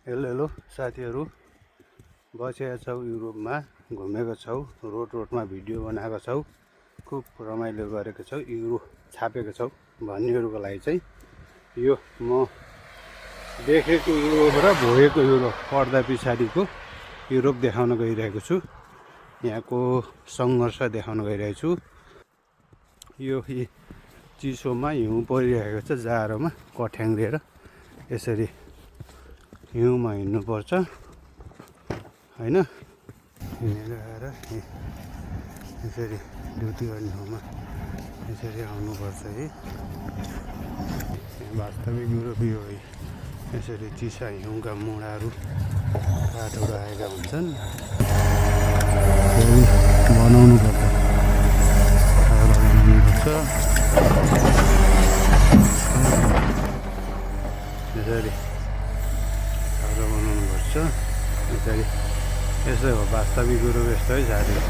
Hello साथीहरू, बसेका छौँ युरोपमा, घुमेको छौँ, रोडमा भिडियो बनाएको छौँ, खुब रमाइलो गरेको छौँ, युरो छापेको छौँ भन्नेहरूको लागि चाहिँ यो म देखेको युरोप र भोगेको युरोप पर्दा पछाडिको युरोप देखाउन गइरहेको छु। यहाँको सङ्घर्ष देखाउन गइरहेको छु। यो चिसोमा हिउँ परिरहेको छ, जाडोमा कठ्याङ्ग्रिएर यसरी हिउँमा हिँड्नुपर्छ हैन। हिँडेर आएर यसरी ड्युटी गर्ने ठाउँमा यसरी आउनुपर्छ है। वास्तविक युरोपीय हो। यसरी चिसा हिउँका मुढाहरू बाटोहरू आएका हुन्छन्, बनाउनुपर्छ, यसरी बनाउनुपर्छ। यसरी यसै हो वास्तविक युरोप, यस्तो है साथीहरू।